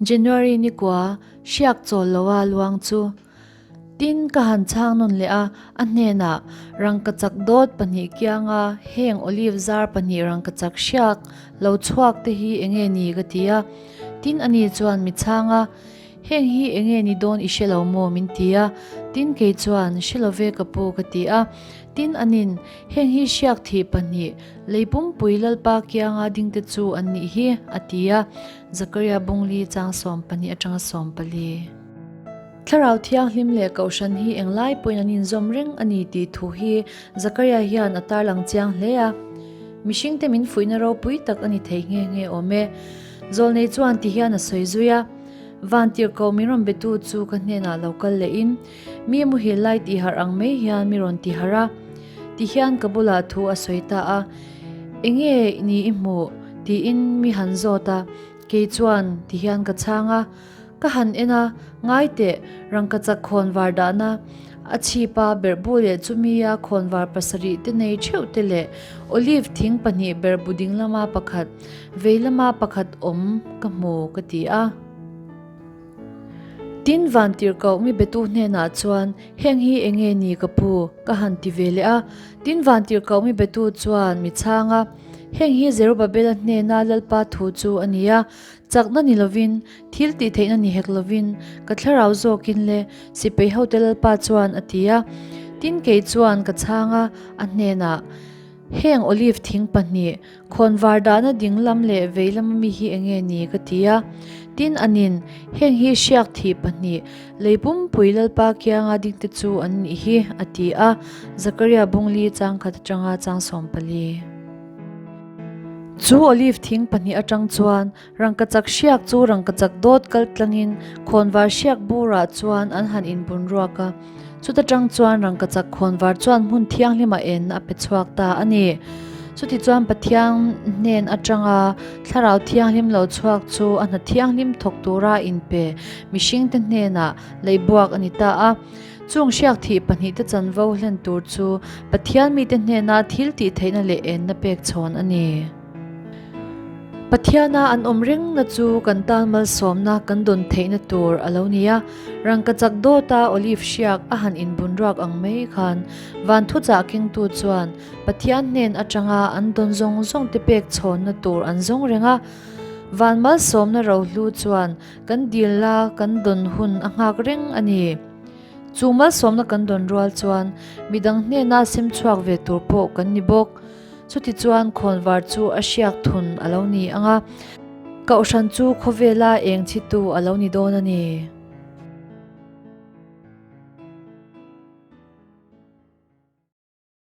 January ni kua hriak chawl loa luang chu tin ka han chhang nawn leh a, a hnenah rangkachak dawt pahnih kianga heng olive zar pahnih rangkachak hriak lo chhuak te hi enge ni ka ti a, tin ani chuan mi chhang a, heng hi enge ni dawn i hre lo maw min ti a, tin kei chuan hre lo ve ka pu ka ti a, tin anin heng hi hriak thih pahnih lei pumpui Lalpa kianga dingte chu an nih hi a ti a. Zakaria Bungli chang 12 atanga 14. Thlarau Thianghlim leh Kohhran hi englai pawhin an inzawm reng a ni tih thu hi Zakaria hian a tarlang chiang hle a. Mihringte min fuihna ropui tak a ni thei nghe nghe awm e. Zawlnei chuan ti hian a sawi zui a, Van tirhkoh min rawn betu chu ka hnenah lo kal lehin, mi muhil lai tihharh ang mai hian mi rawn tiharh a. Ti hian ka bulah thu a sawi ta a. Enge ni i hmuh? tiin mi han zawt a, kei chuan ti hian ka chhang a. Ka han en a, ngai teh, rangkachak khawnvar dahna a chhipa berhbu leh chumia khawnvar pasarih te nei theuh te leh olive thing pahnih berhbu ding lama pakhat, vei lama pakhat awm ka hmu ka ti a. Tin, Vantirhkoh mi betu hnenah chuan, Heng hi eng nge ni ka pu? ka han ti ve leh a. Tin, Vantirhkoh mi betu chuan mi chhang a, Heng hi Zerubabela hnena Lalpa thu chu a ni a, chakna ni lovin, thil tih theihna ni hek lovin, ka thlarau zawkin le, sipai hote Lalpa chuan a ti a. Tin, kei chuan ka chhang a, a hnenah, Heng olive thing pahnih, khawnvar dahna ding lam leh vei lama mi hi eng nge ni ka ti a. Tin anin, heng hi hriak thih pahnih, lei pumpui Lalpa kianga dingte chu an nih hi, a ti a, Zakaria bungli chang khat atanga chang 14. Chu olive thing pahnih atang chuan rangkachak hriak chu rangkachak dawt kal tlangin khawnvar hriak burah chuan an han inbun ruak a. Chuta tang chuan rangkachak khawnvar chuan hmun thianghlimah enna a pe chhuak ta a ni. Chuti chuan Pathian hnen atanga Thlarau Thianghlim lo chhuak chu a hna thianghlim thawk tura inpe mihringte hnenah leibuak a ni ta a. Chung hriak thih pahnihte chanvo hlen tur chu Pathian mite hnena thil tih theihna leh enna pek chhawn a ni. Pathiana an awm rengna chu kan tan malsawmna kan dawn theihna tur a lo ni a, rangkachak dawta olive hriak a han inbun ruak ang mai khan van thuchah kengtu chuan Pathian hnen atanga an dawn zawng zawng te pek chhawnna tur an zawng reng a. Van malsawmna rohlu chuan kan dil a kan dawn hun a nghak reng a ni. Chu malsawmna kan dawn rual chuan midang hnena sem chhuak ve tur pawh kan ni bawk. Chutichuan khawnvar chu a hriak thun a lo ni ang a, Kohhran chu khawvela eng chhitu a lo ni dawn a ni.